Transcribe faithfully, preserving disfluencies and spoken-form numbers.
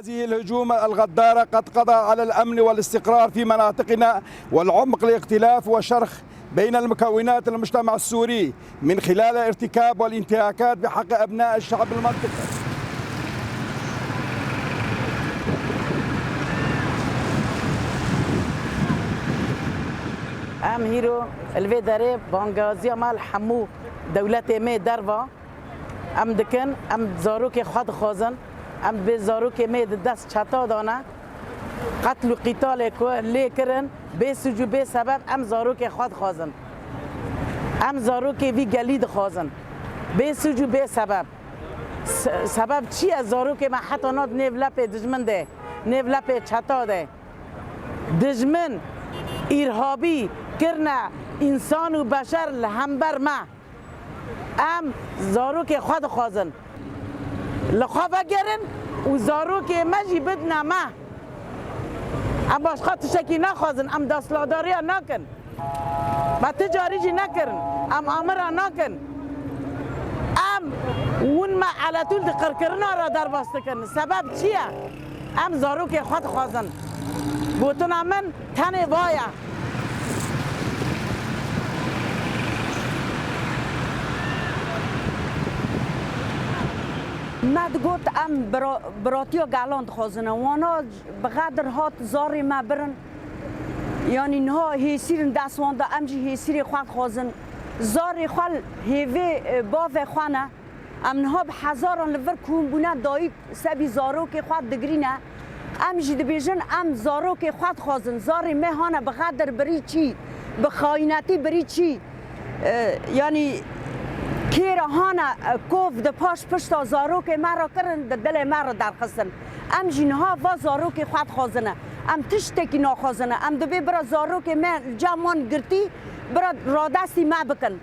هذه الهجوم الغدارة قد قضى على الأمن والاستقرار في مناطقنا، والعمق الاختلاف وشرخ بين المكونات المجتمع السوري من خلال ارتكاب والانتهاكات بحق أبناء الشعب المنطقة. Em hîro li vê derê bangaziya me li hemû dewletê me derva. Em dikin, em zarokê xwe dixwazin, em bi zarokê me di dest çeta de ne. Qetl û qîtalê ku lê kirin, bê sûc û bê sebeb em zarokê xwe dixwazin. Em zarokê vî gelî dixwazin. Bê sûc û bê sebeb. Se-, sebeb çi ye? Zarokê me heta niha di nêv lepê dijmin de, nêv lepê çeta de. Dijmin, îrhabî kirine însan û beşer li hember me. Em zarokê xwe dixwazin. Li xwe vegerin û zarokê me jî bidine me. Em başqa tiştekî naxwazin, em desthilatdariya nakin. Me ti carî jî nekirin, em amira nakin. Em hûn me eletûl di qirkirina re derbas dikin. Sebeb çi ye? Em zarokê xwe dixwazin. Gotina min tenê va ye. Me digot, em bira-, biratiya gelan dixwazin. Wana bi Xedir hat zarê me birin. Yanî niha hêsîr in dest wan de, em jî hêsîrê xwe dixwazin. Zarê xwe li hêvê, e, bavê xwe ne. Em niha bi hezaran li vir kom bûne, dayik sebî zarokê xwe digirîne. Em jî dibêjin, em zarokê xwe dixwazin. Zarê me hane bi Xedir birî çî, bi xayînetî birî çî, e, yanî kêra hane, e, kov di paş pişta zarokê me re kirin, di dilê me re derxistin. Em jî niha va zarokê xwe dixwazine. Em tiştekî naxwazine. Em dibê bira zarokê me li cem wan girtî, bira radestî me bikin.